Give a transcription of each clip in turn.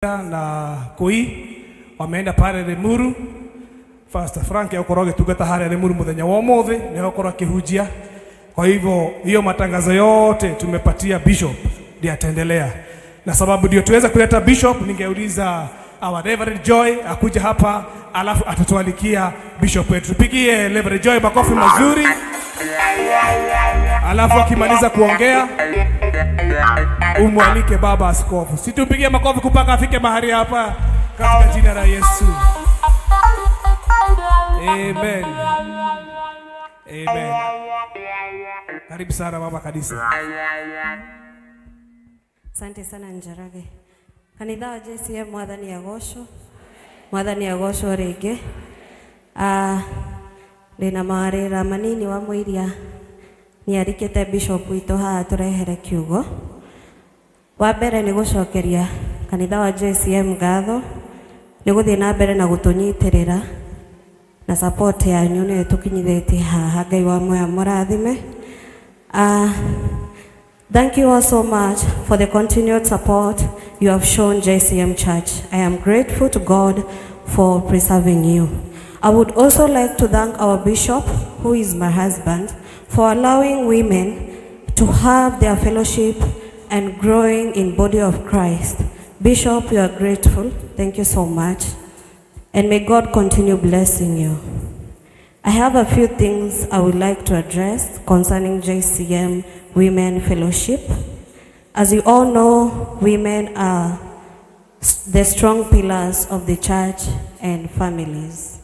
Na Koi wameenda pale Limuru. Pastor Frank akorwo agĩtungata harĩa Limuru mũthenya wa ũmũthĩ, nĩho akorwo akĩhunjia. Kwa hivyo hiyo matangazo yote tumepatia bishop, ndiye ataendelea. Na sababu ndio tuweza kuleta bishop, ningeuliza our Reverend Joy akuja hapa, alafu atatualikia bishop wetu. Tupigie Reverend Joy makofi mazuri. Alafu akimaliza kuongea umwalike baba askofu. Situpigie makofi kupaka afike mahali hapa katika jina la Yesu. Amen. Amen. Karibu sana mama kanisa. Asante sana Njoroge. Kanitha wa JCM, mwathani agocwo. Mwathani agocwo rĩngĩ. Ndĩna mawĩra manini wa mũiria nĩarikĩte bishop witũ haha tũrehere kiugo. Wa mbere nĩ gũcokeria kanitha wa JCM ngatho nĩ gũthiĩ na mbere na gũtũnyitĩrĩra na support yanyu nĩyo ĩtũkinyithĩtie haha. Ngai wa muoyo mũrathime. Thank you all so much for the continued support you have shown JCM Church. I am grateful to God for preserving you. I would also like to thank our bishop, who is my husband, for allowing women to have their fellowship and growing in body of Christ. Bishop, you are grateful. Thank you so much. And may God continue blessing you. I have a few things I would like to address concerning JCM Women Fellowship. As you all know, women are the strong pillars of the church and families.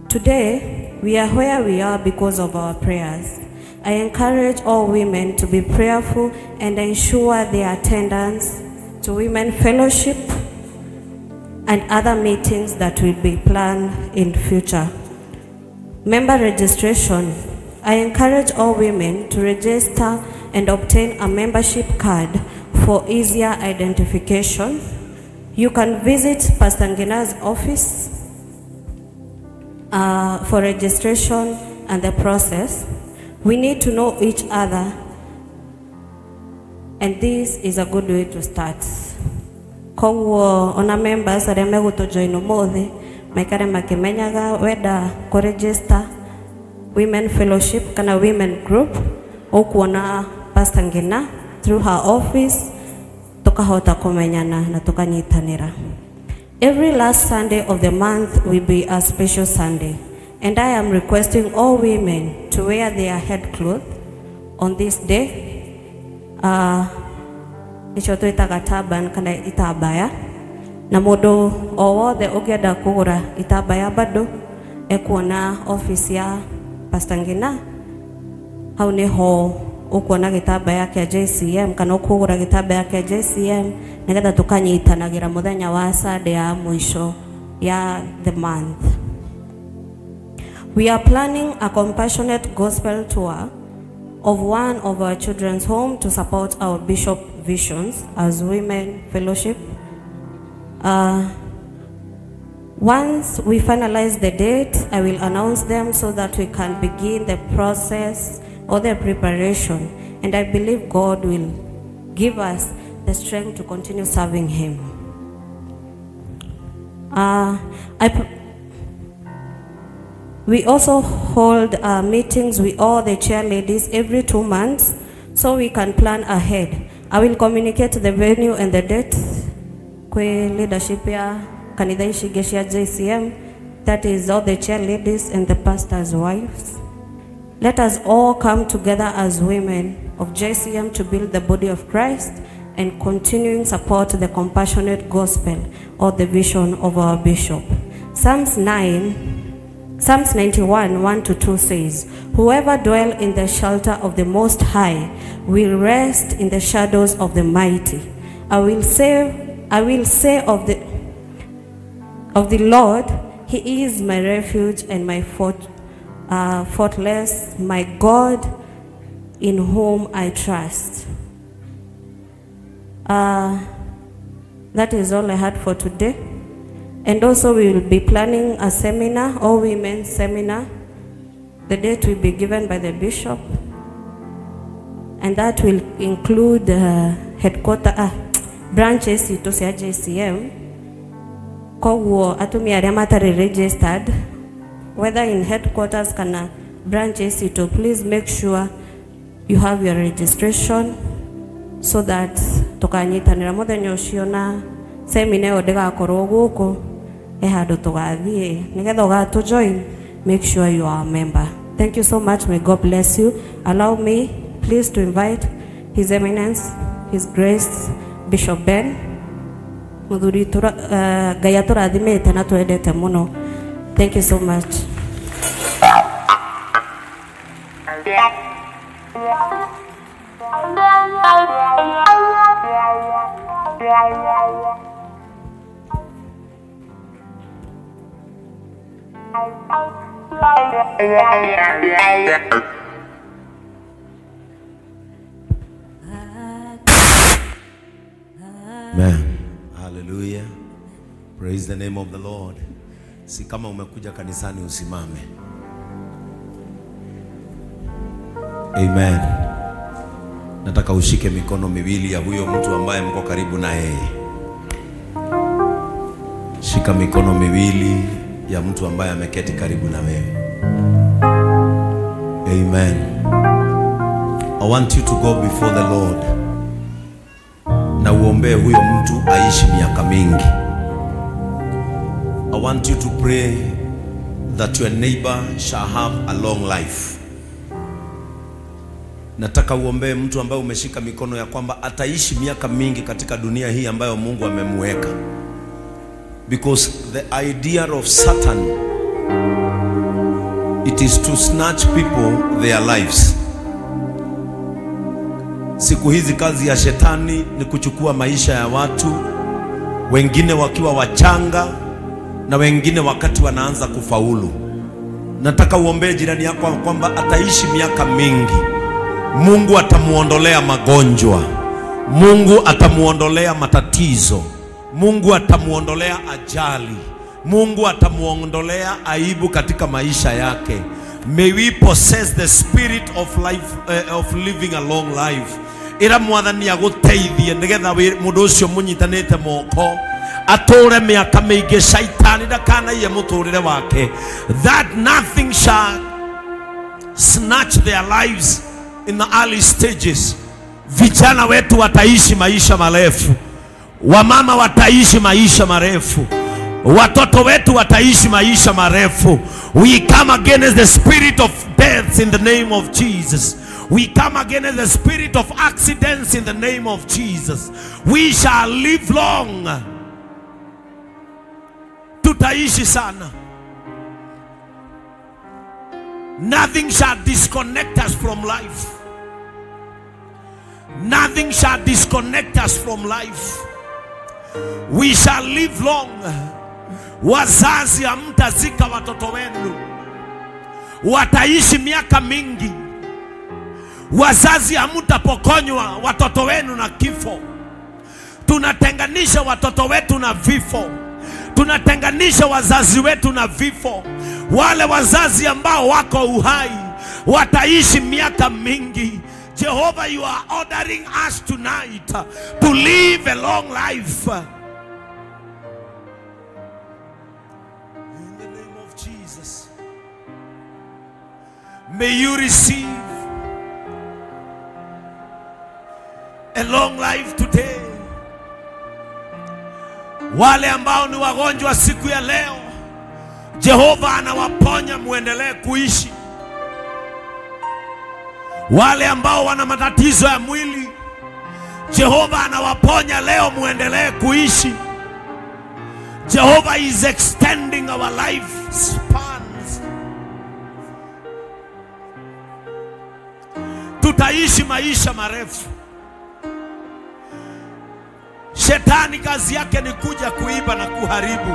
Today, we are where we are because of our prayers. I encourage all women to be prayerful and ensure their attendance to Women Fellowship and other meetings that will be planned in future. Member registration. I encourage all women to register and obtain a membership card for easier identification. You can visit Pastor Ngina's office for registration and the process. We need to know each other, and this is a good way to start. Koguo ona members arĩa megũtũjoin ũmũthĩ maikare makĩmenyaga wenda kũregister Women Fellowship kana Women Group, ũkuona Pastor Ngina through her office, tukahota kũmenyana na tukanyitanĩra. Every last Sunday of the month will be a special Sunday, and I am requesting all women to wear their headcloth on this day. Nicio twĩtaga turban kana itambaya, na mũndũ o wothe ũngĩenda kũgũra itambaya bado ekuona office ya Pastor Ngina, hau nĩho ũkuona gĩtambaya kĩa JCM kana ũkũgũra gĩtambaya kĩa JCM nĩgetha tũkanyitanagĩra mũthenya wa Sunday ya mũico ya the month. We are planning a compassionate gospel tour of one of our children's home to support our bishop visions as Women Fellowship. Once we finalize the date, I will announce them so that we can begin the process or the preparation. And I believe God will give us the strength to continue serving Him. We also hold meetings with all the chair ladies every 2 months so we can plan ahead. I will communicate the venue and the date kwe leadership ya kanitha ici ingĩ cia JCM, that is all the chair ladies and the pastors' wives. Let us all come together as women of JCM to build the body of Christ and continuing support the compassionate gospel or the vision of our bishop. Psalms 91, 1-2 says, "Whoever dwell in the shelter of the Most High will rest in the shadows of the Mighty. I will say of the Lord, He is my refuge and my fortress, my God in whom I trust." That is all I had for today. And also we will be planning a seminar, all women's seminar. The date will be given by the bishop. And that will include headquarter, branches citũ cia JCM. Koguo atumia arĩa matarĩ registered, whether in headquarters kana branches citũ, please make sure you have your registration so that tukanyitanĩra mũthenya ũcio na seminar ĩyo ndĩgakorwo gũkũ, he handũ tũgathiĩ nĩgetha ũgatũ join. Make sure you are a member. Thank you so much. May God bless you. Allow me please to invite His Eminence, His Grace Bishop Ben muthuri Ngai atũrathimĩte na twendete mũno. Thank you so much. Amen. Hallelujah. Praise the name of the Lord. Si kama umekuja kanisani usimame. Amen. Nataka ushike mikono miwili ya huyo mtu ambaye mko karibu na yeye. Shika mikono miwili ya mtu ambaye ameketi karibu na wewe. Amen. I want you to go before the Lord na uombe huyo mtu aishi miaka mingi. I want you to pray that your neighbor shall have a long life. Nataka uombe mtu ambaye umeshika mikono ya kwamba ataishi miaka mingi katika dunia hii ambayo Mungu amemuweka. Because the idea of Satan, it is to snatch people their lives. Siku hizi kazi ya shetani ni kuchukua maisha ya watu, wengine wakiwa wachanga na wengine wakati wanaanza kufaulu. Nataka uombee jirani yako kwamba ataishi miaka mingi. Mungu atamuondolea magonjwa, Mungu atamuondolea matatizo, Mungu atamuondolea ajali, Mungu atamuondolea aibu katika maisha yake. May we possess the spirit of life, of living a long life. Ira mwathani aguteithie nigetha mundu ucio munyitanite moko ature miaka mingi, shaitani ndakanaiye muturire wake. That nothing shall snatch their lives in the early stages. Vijana wetu wataishi maisha marefu, wamama wataishi maisha marefu, watoto wetu wataishi maisha marefu. We come against the spirit of death in the name of Jesus. We come against the spirit of accidents in the name of Jesus. We shall live long. Tutaishi sana. Nothing shall disconnect us from life. Nothing shall disconnect us from life. We shall live long. Wazazi hamtazika watoto wenu, wataishi miaka mingi. Wazazi hamtapokonywa watoto wenu na kifo. Tunatenganisha watoto wetu na vifo, tunatenganisha wazazi wetu na vifo. Wale wazazi ambao wako uhai wataishi miaka mingi. Jehovah, you are ordering us tonight to live a long life. In the name of Jesus, may you receive a long life today. Wale ambao ni wagonjwa siku ya leo, Jehova anawaponya muendelee kuishi. Wale ambao wana matatizo ya mwili, Jehova anawaponya leo muendelee kuishi. Jehovah is extending our life spans. Tutaishi maisha marefu. Shetani kazi yake ni kuja kuiba na kuharibu.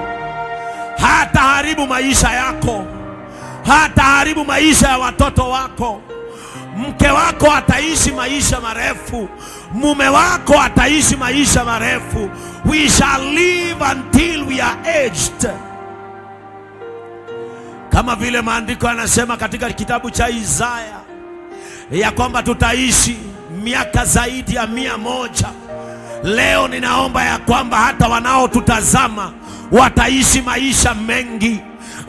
Hataharibu maisha yako, hataharibu maisha ya watoto wako. Mke wako ataishi maisha marefu, mume wako ataishi maisha marefu. We shall live until we are aged. Kama vile maandiko yanasema katika kitabu cha Isaya ya kwamba tutaishi miaka zaidi ya 100. Leo ninaomba ya kwamba hata wanaotutazama wataishi maisha mengi.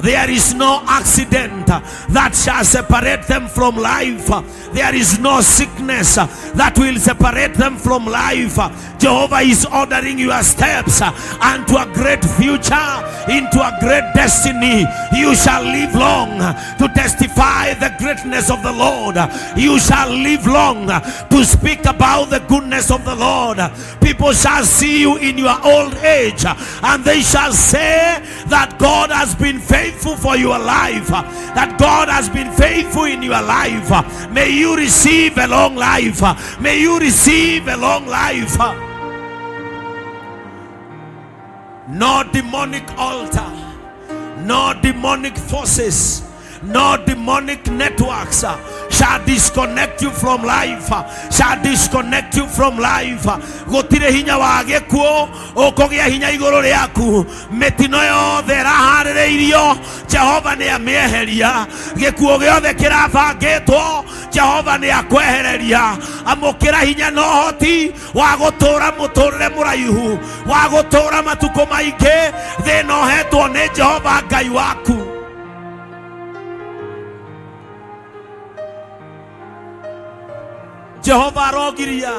There is no accident that shall separate them from life. There is no sickness that will separate them from life. Jehovah is ordering your steps unto a great future, into a great destiny. You shall live long to testify the greatness of the Lord. You shall live long to speak about the goodness of the Lord. People shall see you in your old age, and they shall say that God has been faithful for your life, that God has been faithful in your life. May you receive a long life. May you receive a long life. No demonic altar, no demonic forces, no demonic networks shall disconnect you from life, shall disconnect you from life. Gutire hinya wa gikuo ukugia hinya iguru riaku. Mitino yothe iraharĩrĩirio Jehova nĩ amĩeheria. Gĩkuo gĩothe kĩrabangĩtwo Jehova nĩ akwehereria. Amũkĩra hinya na ũhoti wa gũtũũra mũtũũrĩre mũraihu, wa gũtũũra matukũ maingĩ thĩna ũhetwo nĩ Jehova Ngai waku. Jehova arogiria,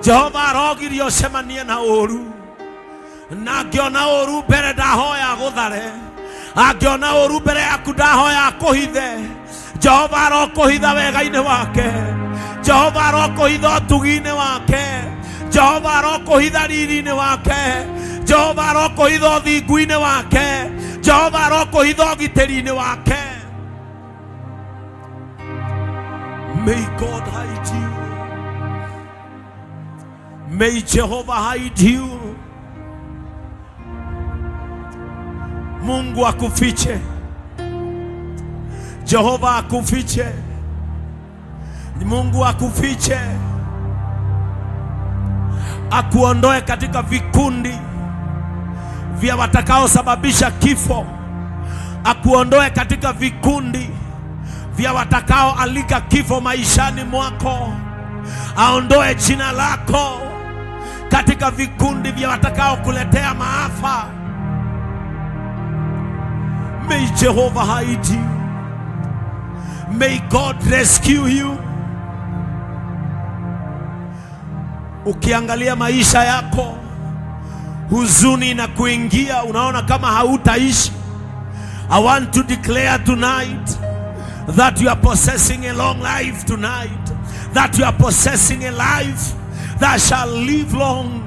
Jehova arogiria ucemanie na ũru, na angĩona ũru mbere ndahoya gũthare, angĩona ũru mbere yaku ndahoya kũhithe. Jehova arokũhitha wega-inĩ wake, Jehova arokũhitha ũtugi-inĩ wake, Jehova arokũhitha riri-inĩ wake, Jehova arokũhitha ũthingu-inĩ wake, Jehova arokũhitha ũgitĩri-inĩ wake. May God hide you. May Jehovah hide you. Mungu akufiche. Jehovah akufiche. Mungu akufiche. Akuondoe katika vikundi vya watakaosababisha kifo. Akuondoe katika vikundi vya watakao alika kifo maishani mwako. Aondoe jina lako katika vikundi vya watakao kuletea maafa. May Jehovah hide you. May God rescue you. Ukiangalia maisha yako, huzuni na kuingia, unaona kama hautaishi. I want to declare tonight that you are possessing a long life tonight, that you are possessing a life that shall live long.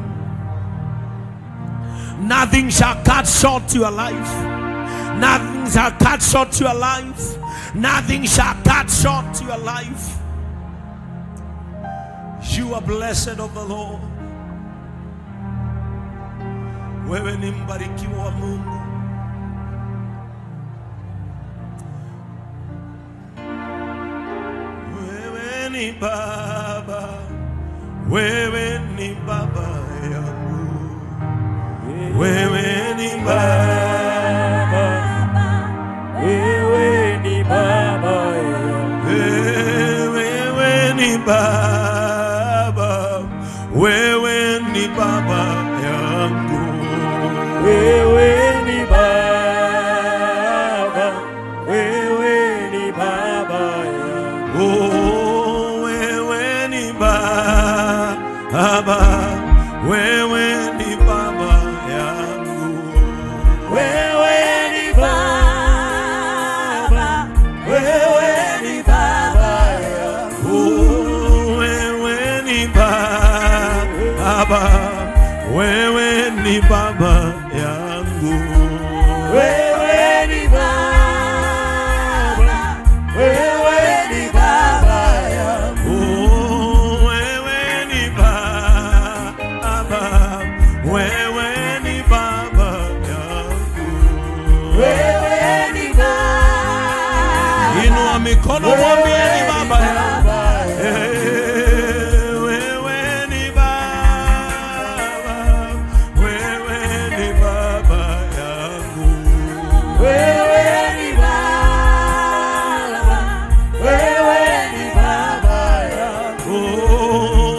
Nothing shall cut short your life. Nothing shall cut short your life. Nothing shall cut short your life. You are blessed of the Lord. Wewe ni mbarikiwa wa Mungu. Wewe ni Baba, wewe ni Baba yangu. Wewe ni Baba, wewe ni Baba yangu. Wewe ni Baba, wewe ni Baba yangu. Wewe ni Baba, wewe ni Baba yangu. Oh, wewe ni Baba, wewe ni Baba yangu. Wewe ni Baba, wewe ni Baba yangu. Oh, wewe ni Baba, wewe ni Baba yangu. Wewe ni Baba, wewe ni Baba yangu. Oh, wewe ni Baba, wewe ni Baba yangu. Wewe ni Baba, Inua mikono mwambie ni Baba yangu. Baba yangu. Wewe ni Baba, wewe ni Baba yangu. Wewe ni Baba, wewe ni Baba yangu. Oh,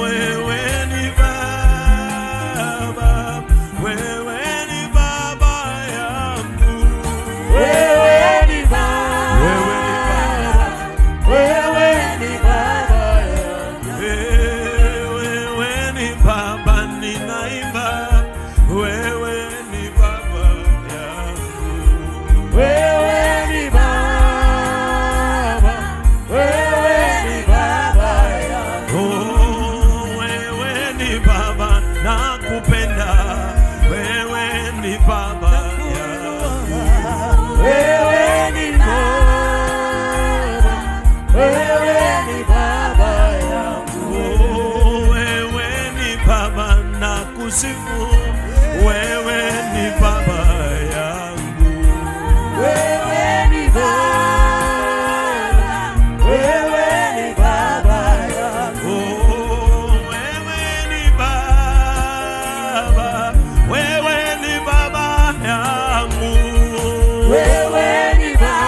wewe ni Baba, nitakusifu, wewe ni baba yangu. Wewe ni Baba, wewe ni Baba yangu. Oh, wewe ni Baba, wewe ni Baba yangu. Wewe ni Baba,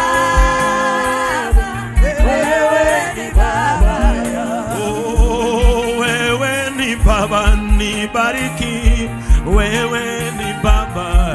wewe ni Baba yangu. Oh, wewe ni Baba, nibariki, wewe ni Baba